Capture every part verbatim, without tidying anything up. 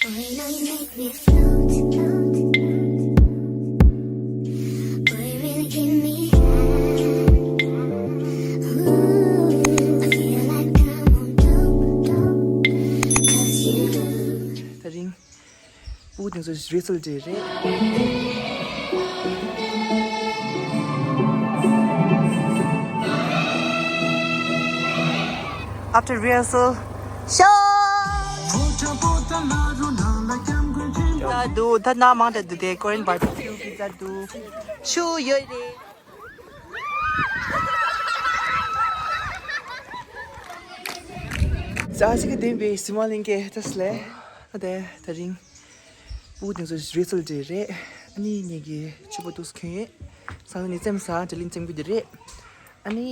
Boy, you know you make me float. Boy, you really give me high. Ooh, I feel like I'm on dope, dope. 'Cause you. ད་རིང་སྤུ་གུ་དེ་ཚོ་རི་ཧར་སལ་བྱས་རེད། After rehearsal, show! ད་འདུག་ད་ནང་མང་དྲགས་འདུག་དེ་Korean barbecue pizza འདུག་ཆུ་ཡོད་རེད། ཟ་ཞིག་གི་བདེན་པའི་སི་མ་ལིང་གེ་ཏས་ལེ། ད་དེ་ད་རིང་སྤུ་གུ་དེ་ཚོ་རི་ཧར་སལ་བྱས་རེད། ཨ་ནི་ངེད་ཀྱི་ཕྱུ་པ་ཏུས་ཁྱོད་སང་ཉིན་རྩེད་མོ་ཟ་དྲི་ལིན་རྩེད་མོ་རྒྱུག་རྒྱུ་རེད། ཨ་ནི་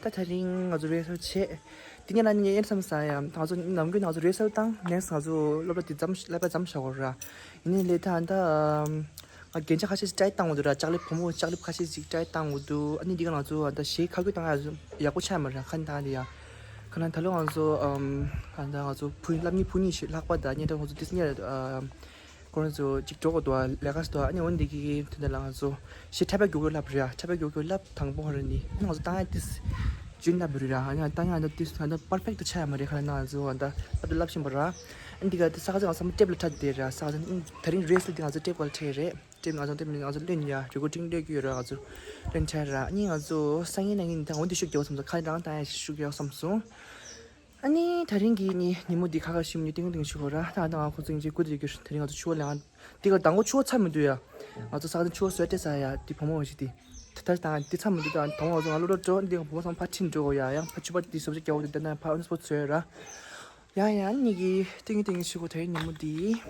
ད་ད་རིང་ང་ཚོ་རི་ཧར་སལ་བྱས། དེ་ཉིན་ལ་ནི་ངས་ཨེ་བསམ་ས་ཡ། ང་ཚོ་ནམ་རྒྱུན་ང་ཚོ་རི་ཧར་སལ་དང་ནེག་སི་ང་ཚོ་སློབ་གྲྭ་དེ་མཚམས་ཀླད་པ་མཚམས་བཞག་དགོས་ར། ཡིན་ནའི་ལས་ད་ད་ང་རྒྱན་ཆ་ཁ་ཤས་ཤིག་ཏྲའི་བཏང་དགོས་འདུག་ར། ལྕགས་ལེབ་བུ་མོ་ལྕགས་ལེབ་ཁ་ཤས་ཤིག་ཏྲའི་བཏང་དགོས་འདུག་ཨ་ནི་འདི་ག་ང་ཚོ་ད་ཞེ་ཁ་སྐོད་བཏང་ཡ་ཡག་པོ་ཆགས་མ་རེད། ཁ་ནི་ད་འདི་ཡ་ཁ་ན་ད་ལོ་ང་ཚོ་ཨམ་ད་ང་ཚོ་བུ་སློབ་གཉེར་བུ་གཉིས་ཤིག་ལྷག་པ་ད་ཉེ་འདྲ་ང་ཚོ་ཏིས་ཉེ་ཨ། ཁོ་རང་ཚོ་ཅིག་འགྲོ་དགོས་འདུག་ལས་ཀ་ཞིག་འདུག་ཨ་ནི་འོན་ཏེ་གི་དེ་འདྲ་ལ་ང་ཚོ་ཞེ་འཁྲབ་པ་མགྱོགས་མགྱོགས་ལབ་རེད། འཁྲབ་པ་མགྱོགས་མགྱོགས་ལབ་དང་པོ་ཧ་ར་ནི་ང་ཚོ་བཏང་ཡ་ཏིས་ཇུན་ལབ་རེད་ར། ཨ་ནི་བཏང་ཡ་འདི་ཏིས་ད་ལྟ་པར་ཕེག་ཏུ་ཆགས་ཡ་མ་རེད། ཁ་ལ་ན་ང་ཚོ་ད་ལབ་ཏུ་ལབ་བཞིན་པ་ར། ཨ་ནི་འདི་ག་དེ་ས་ཆ་ང་ཚོ་ཚང་མ་ཊེབ་ལ་འཁྲབ་བསྡད་ར། ས་ཆ་ད་རིང་རི་ཧར་སལ་འདི་ང་ཚོ་ཊེབ་ག་ལ་འཁྲབ་རེད། ཊེབ་ང་ཚོ་ཊེབ་ང་ཚོ་ལེན་ཡ་རི་ཀོར་ཌིང་ལེན་གི་ཡོད་ར། ང་ཚོ་ལེན་འཁྲབ་ར། ཨ་ནི་ང་ཚོ་སང་ཉིན་གནངས་ཉིན་ད་འོན་ཏེ་ཤུགས་རྒྱག་བསམ་སོང་། ཁ་རང་བཏང་ཡ་ཤུགས་རྒྱག་བསམ་སོང་། ཨ་ནི་ད་རིང་གི་ནི་ཉིན་མོ་འདི་ཁ་ཁ་ཞིམ་ཉོ་ཏིང་ཏིང་ཞུ་གོ་ར། ད་ད་ང་ཁོ་ཚོ་ཡིན་ཅིག་སྐུ་དེ་གི་ད་རིང་ང་ཚོ་ཆུ་བོ་ལེགས་འདི་ག་དང་པོ་ཆུ་བོ་ཚ་མི་འདུག་ཡ། ང་ཚོ་ས་ཆ་ཆུ་བོ་བཟོས་ཏེ་ས་ཡ་འདི་བུ་མོ་ཞིག་འདི་ད་ད་ད་འདི་ཚ་མི་འདུག་ད་དང་པོ་ང་ཚོ་ང་སློབ་གྲྭ་འགྲོ་འདི་བུ་མོ་ཚང་ཕ་ཁྲིན་འགྲོ་གོ་ཡ། ཡང་ཕ་ཆུ་བ་འདི་བཟོ་བྱེད་རྒྱག་འོ་འདི་ད་ན་ཕ་ཨོན་སྤོ་བཟོས་ར། ཡ་ཡ་ཉིན་གི་ཏིང་ཏིང་ཞུ་གོ་ད་རིང་ཉིན་མོ་འདི།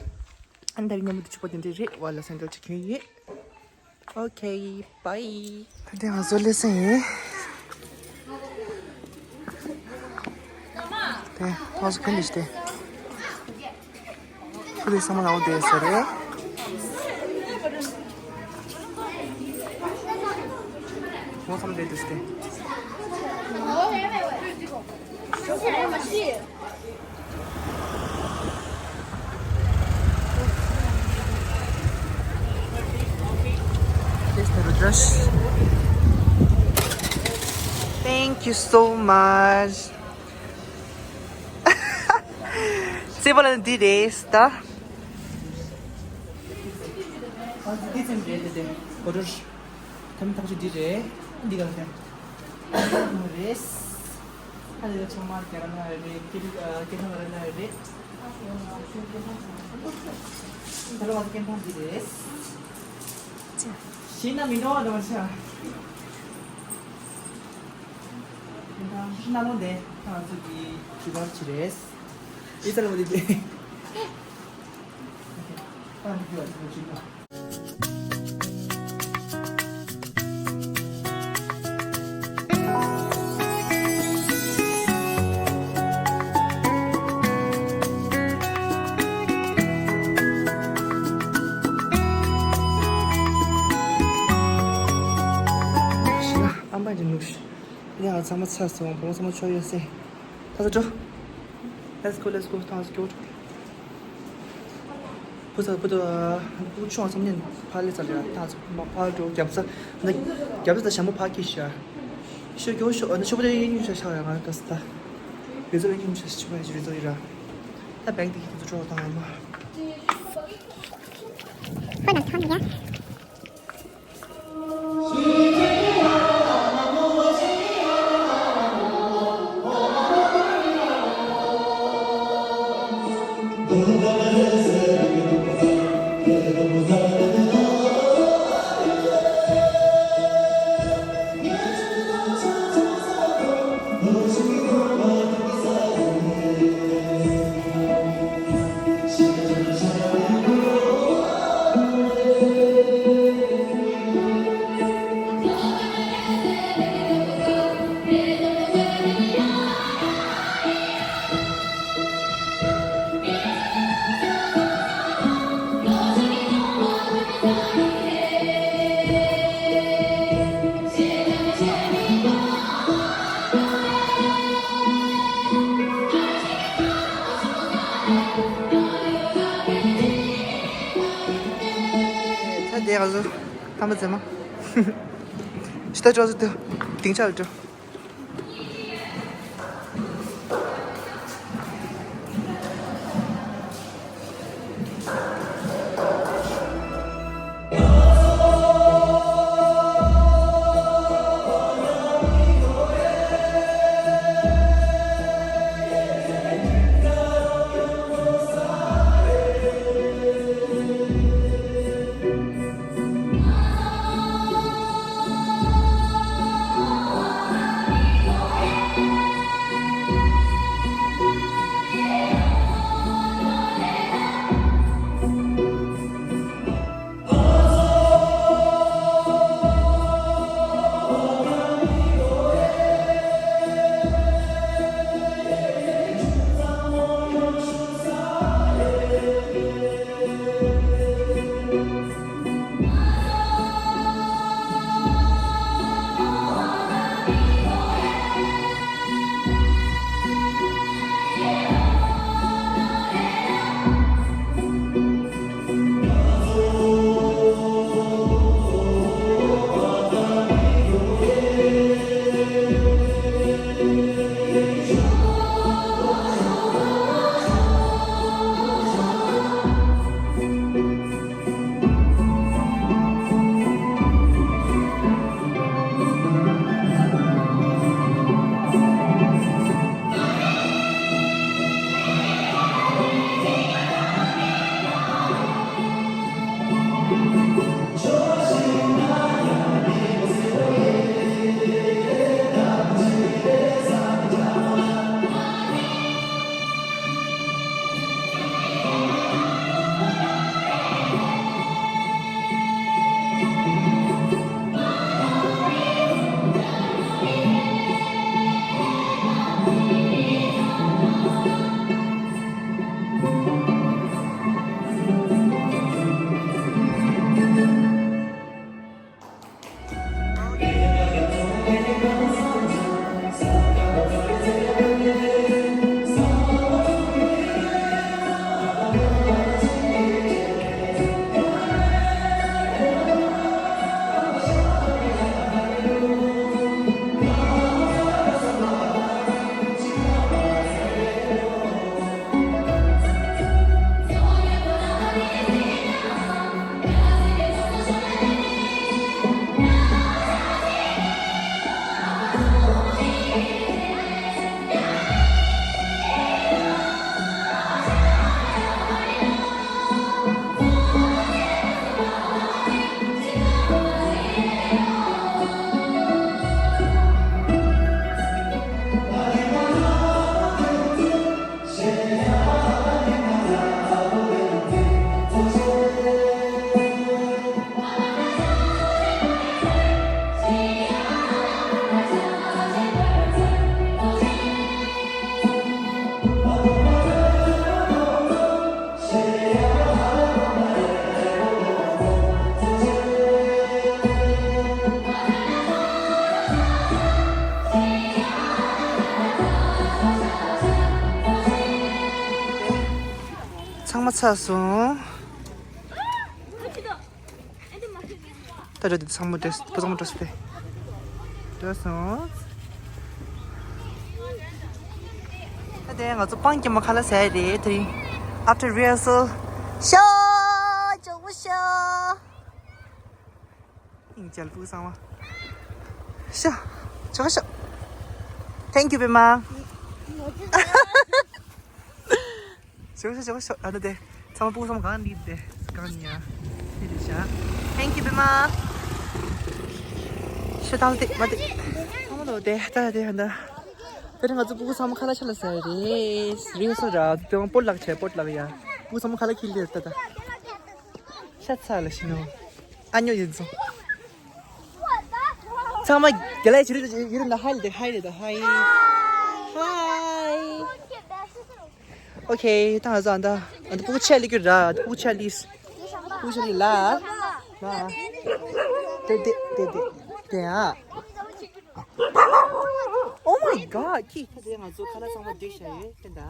ཨ་ནི་ད་རིང་ཉིན་མོ་འདི་ཆུ་བོ་འདི་འདྲ་རེད། བ་ལ་སེང་གེ་ཅིག་གྱོན་ཡོད། Okay, bye. ད་ལྟ་ང་ཚོ་སླེབས་ས་ཡིན། དེ་ང་ཚོ་ཕན་འདི་ཞིག་དེ། ཁུ་ལི་ས་མ་ལའོ་དེ་ས་རེད། ཁོང་ཚང་མ་དེ་དུས་དེ། Thank you so much. སེ་བ་ལ་འདི་རེད་ད། འདི་ཙམ་རེད་དེ་དེ། གོ་རུ། ཐམ་ཐག་ཆུ་འདི་རེད། འདི་ག་ལ་ཐམ། རེད། ཨ་ལེ་ལ་ཚང་མ་རྒྱ་ར་ན་རེད། ཀེ་ཀེ་ཐང་ར་ན་རེད། ད་ལོ་ཀེ་ཐང་འདི་རེད། ཤི་ན་མི་འགྲོ་བ་འགྲོ་བ་ཆ། ཀེ་ཐང་ཤི་ན་ལོ་འདི་ང་ཚོ་གི་ཇུ་གར་ཆི་རེད། ཨི་ཙར་མ་འདི་དེ། ཨ་འདི་ཀྱི་བ་ཆི་རེད། ཨམ་པ་ཅིག་ནུག་ཤི། ཡ་ཚང་མ་ཚར་སོང་། བུ་མོ་ཚང་མ་ཆོག་ཡོད་སེ། ད་ཚ་འགྲོ། Let's go, let's go. ད་ཚ་འགྲོ། བུ་ཚ་བུ་དོ། བུ་ཆུང་བ་ཚང་མ་ཕར་ལས་ཚར་ཡ། ད་ཚ་མ་ཕར་འགྲོ། རྒྱབ་ས་ན་རྒྱབ་ས་ད་ཞྭ་མོ་ཕར་ཁྱེར་ཤག་ཤོ་གྱོ་ཤོ་ཨ་ན་ཤོ་བུ་དོ་ཡིན་ཉུང་ཤ་ཤ་ཡ། ང་ད་ས་ད་རི་ཛོ་ཡིན་ཉུང་ཤ་ཤ་ཆུ་བ་ཡ་རི་ཛོ་ཡི་ར། ད་བེང་དེ་ཁྱེད་ཚོ་འགྲོ་དང་ཨ་མ། ཁོ་ན་ཁམ་ཡ། དེ་ག་ཟོ་ཐ་མ་ཙེ་མ་ཤི་ད་ཅོ་ཟོ་དེ་དིང་ཆ་ལ་ཅོ། ཚང་མ་ཚར་སོང་། ད་རེད་དེ་ཚང་མ་འདྲེས་ཚང་མ་འདྲེས་ཏེ་འདྲེས་སོང་། ད་དེ་ང་ཚོ་སྤང་རྒྱལ་མོ་ཁ་ལག་ཟ་ཡ་རེད་དེ་རིང་། After rehearsal ཤོ་ཇོ་བོ་ཤོ། ཡིན་ཅལ་པུ་སང་བ་ཤོ་ཇོ་བོ་ཤོ། Thank you བེ་མ། ཞོག་ཞོག་ཞོག་ཞོག་ཨ་ད་དེ་ཚང་མ་སྤུ་གུ་ཚང་མ་གང་འདི་དེ་གང་ཉ་དེ་རེད་ཤག Thank you བེ་མ། ཤོ་ད་ལ་དེ་མ་དེ་ཚང་མ་ལོ་དེ་ད་དེ་ཧ་ད། དེ་རིང་ང་ཚོ་སྤུ་གུ་ཚང་མ་ཁ་ལག་ཆ་ལ་ཟ་རེད། རེད་སོ་ར་དེ་བང་སྤོ་ལག་ཆེ་སྤོ་ལག་ཡ། སྤུ་གུ་ཚང་མ་ཁ་ལག་ཁྱེར་ལེ་ད་ད། ཤ་ཚ་ལ་ཤི་ནོ། ཨ་ཉོ་ཡིན་སོང་། ཚང་མ་རྒྱ་ལ་ཡི་ཆི་རི་ཡུ་རུ་ན་ཧའི་ལ་དེ་ཧའི་རེད་ད་ཧའི། ཧའི། ཨོ་ཁེ། ད་ང་ཚོ་ཨ་ད་ཨ་ད་སྤུ་གུ་ཆ་ལི་ཀྱུ་ར་སྤུ་གུ་ཆ་ལི་སྤུ་གུ་ཆ་ལི་ལ་ལ་དེ་དེ་དེ་དེ་དེ་ཨ། Oh my god ཁྱི། ད་དེ་ང་ཚོ་ཁ་ལག་ཚང་མ་འགྲིག་ཤག་ཡོད་དེ་ད།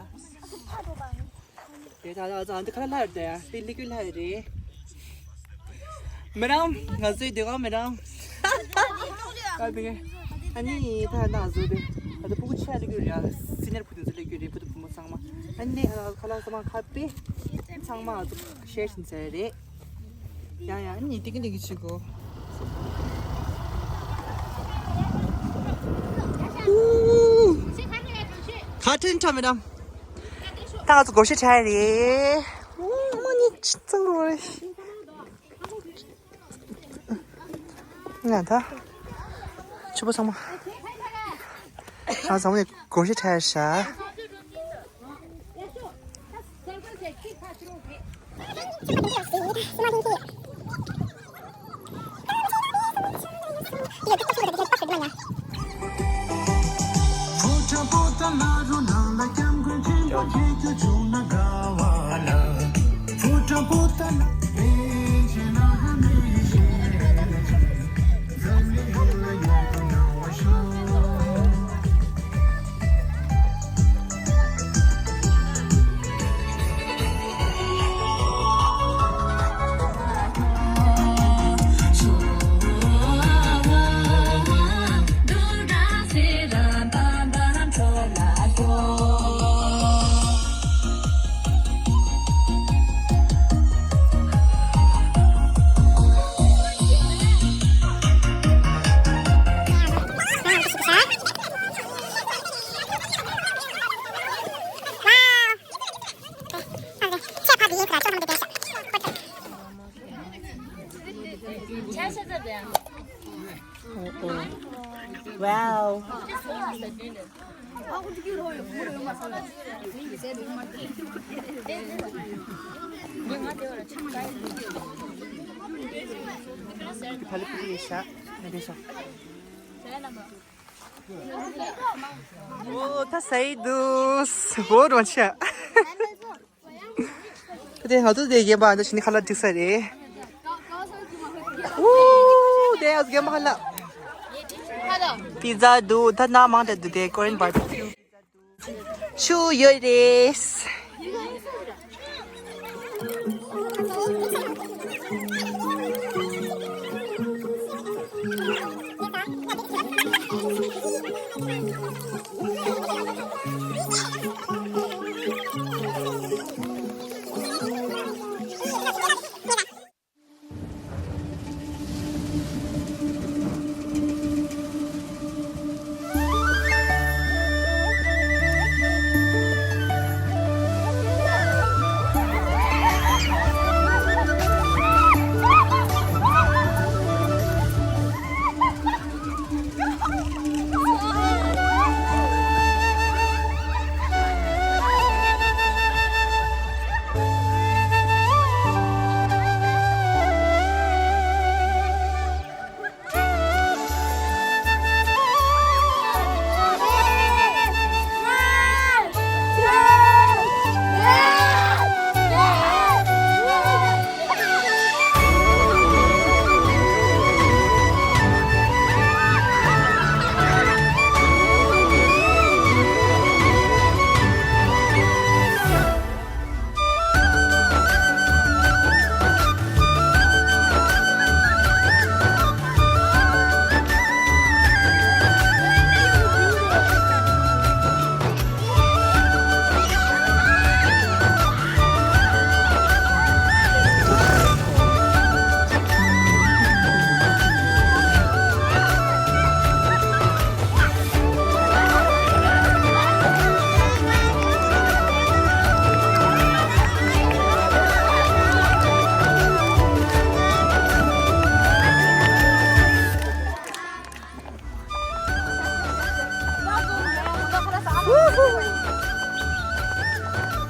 དེ་ད་ང་ཚོ་ཨ་ད་ཁ་ལག་ལྷ་རེད་དེ་ཨ་དེ་ལི་ཀྱུ་ལྷ་རེད། མེ་ཌམ། ང་ཚོའི་སྡེ་ཁག་མེ་ཌམ། ཨ་དེ་ག་ཨ་ནི་ད་ང་ཚོ་དེ་ཨ་ད་ཕྲུ་གུ་ཆ་ལེ་གི་རེད། སི་ནི་ཡར་ཕྲུ་གུ་ཚོ་ལེ་གི་རེད། བུ་དང་བུ་མོ་ཚང་མ། ཨ་ནི་ཨ་ཁ་ལག་ཚང་མ་ཁ་པེ་ཚང་མ་ཨ་ཚོ་ཤེར་བྱེད་ཟེར་རེད། ཡ་ཡ། ཨ་ནི་དེ་གི་དེ་གི་ཆུ་གོ་ཁ་ཐོན་ཁྲ་མེ་ཌམ། ད་ང་ཚོ་སྒོར་གཞས་འཁྲབ་རེད། ཨོ་མ་ནི་ཅི་ཙང་རོ་རེད། ང་ད་ཆུ་པོ་ཚང་མ་ང་ཚང་མ་ནི་སྒོར་གཞས་འཁྲབ་ཤག Wow. ཨོ་ད་ཟ་ཡི་འདུག་བོ་རོ་ཆ། དེ་ང་ཚོ་དེ་རྒན་པ་འདི་ཕྱི་ནས་ཁ་ལག་སྒྲིག་ས་རེད། ཨོ་དེ་ཡ་རྒན་པ་ཁ་ལག་པི་ཛ་འདུག་ད་ནང་མང་དྲགས་འདུག་དེ་ཀོ་རི་ཡན་བར་བི་ཁྱུ་ཡོད་རེད།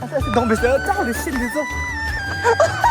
ཨ་ཙི་ཨ་ཙི་གདོང་པའི་ས་ཀྲག་ལས་ཤི་འདི་ཚོ།